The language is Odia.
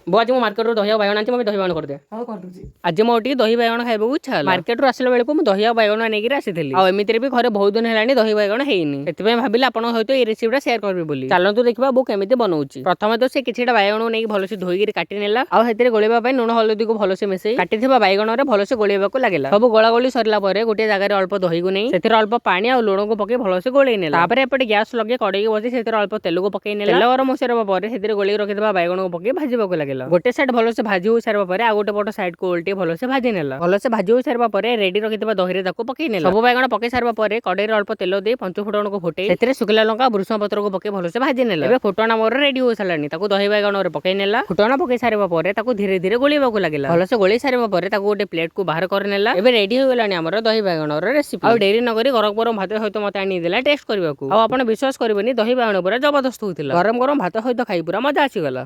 ବୋଉ, ଆଜି ମୁଁ ମାର୍କେଟରୁ ଦହି ଆଉ ବାଇଗଣ ଆଣିଛି। ମୋ ପାଇଁ ଦହି ବାଇଗଣ କରିଦେ। ହଉ, କରିଦେଉଛି। ଆଜି ମୋର ଟିକେ ଦହି ବାଇଗଣ ଖାଇବାକୁ ଇଚ୍ଛା ହେଲା। ମାର୍କେଟରୁ ଆସିଲା ବେଳକୁ ମୁଁ ଦହି ଆଉ ବାଇଗଣ ନେଇକିରି ଆସିଥିଲି। ଆଉ ଏମିତିରେ ବି ଘରେ ବହୁତ ଦିନ ହେଲାଣି ଦହି ବାଇଗଣ ହେଇନି। ସେଥିପାଇଁ ଭାବିଲି ଆପଣଙ୍କ ସହିତ ଏଇ ରେସିପିଟା ସେୟାର କରିବି ବୋଲି। ଚାଲନ୍ତୁ ଦେଖିବା ବୋଉ କେମିତି ବନଉଛି। ପ୍ରଥମେ ତ ସେ କିଛିଟା ବାଇଗଣକୁ ନେଇକି ଭଲସେ ଧୋଇକିରି କାଟି ନେଲା। ଆଉ ସେଥିରେ ଗୋଳେଇବା ପାଇଁ ଲୁଣ ହଳଦୀକୁ ଭଲସେ ମିଶେଇ କାଟିଥିବା ବାଇଗଣରେ ଭଲସେ ଗୋଳେଇବାକୁ ଲାଗିଲା। ସବୁ ଗୋଳା ଗୋଳି ସରିଲା ପରେ ଗୋଟିଏ ଜାଗାରେ ଅଳ୍ପ ଦହିକୁ ନେଇ ସେଥିରେ ଅଳ୍ପ ପାଣି ଆଉ ଲୁଣକୁ ପକେଇ ଭଲସେ ଗୋଳେଇ ନେଲା। ତାପରେ ଏପଟେ ଗ୍ୟାସ୍ ଲଗେଇ କଡେଇକି ବସି ସେଥିରେ ଅଳ୍ପ ତେଲକୁ ପକେଇ ନେଲା। ତେଲ ଗରମ ହୋଇସାରିବା ପରେ ସେଥିରେ ଗୋଳେଇ ରଖିଥିବା ବାଇଗଣକୁ ପକେଇ ଭାଜିବାକୁ ଲାଗିଲା। ଗୋଟେ ସାଇଡ୍ ଭଲସେ ଭାଜି ହୋଇ ସାରିବା ପରେ ଆଉ ଗୋଟେ ପଟ ସାଇଡ୍ କୁ ଓଲଟି ଭଲସେ ଭାଜି ନେଲା। ଭଲସେ ଭାଜି ହୋଇ ସାରିବା ପରେ ରେଡି ରଖିଥିବା ଦହିରେ ତାକୁ ପକେଇ ନେଲା। ସବୁ ବାଇଗଣ ପକେଇ ସାରିବା ପରେ କଡେଇରେ ଅଳ୍ପ ତେଲ ଦେଇ ପଞ୍ଚ ଫୁଟଣକୁ ଫୁଟେଇ ସେଥିରେ ଶୁଖିଲା ଲଙ୍କା, ଭୃଷଙ୍ଗ ପତ୍ରକୁ ପକେଇ ଭଲସେ ଭାଜି ନେଲା। ଏବେ ଫୁଟଣ ଆମର ରେଡି ହୋଇ ସାରିଲାଣି। ତାକୁ ଦହି ବାଇଗଣରେ ପକେଇ ନେଲା। ଫୁଟଣ ପକେଇ ସାରିବା ପରେ ତାକୁ ଧୀରେ ଧୀରେ ଗୋଳେଇବାକୁ ଲାଗିଲା। ଭଲସେ ଗୋଳେଇ ସାରିବା ପରେ ତାକୁ ଗୋଟେ ପ୍ଲେଟ କୁ ବାହାର କରିନେଲା। ଏବେ ରେଡି ହୋଇଗଲାଣି ଆମର ଦହି ବାଇଗଣର ରେସିପି। ଆଉ ଡେରି ନକରି ଗରମ ଗରମ ଭାତ ସହିତ ମତେ ଆଣି ଦେଲା ଟେଷ୍ଟ କରିବାକୁ। ଆଉ ଆପଣ ବିଶ୍ୱାସ କରିବେନି, ଦହି ବାଇଗଣ ପୁରା ଜବରଦସ୍ତ ହଉଥିଲା। ଗରମ ଗରମ ଭାତ ସହିତ ଖାଇ ପୁରା ମଜା ଆସିଗଲା।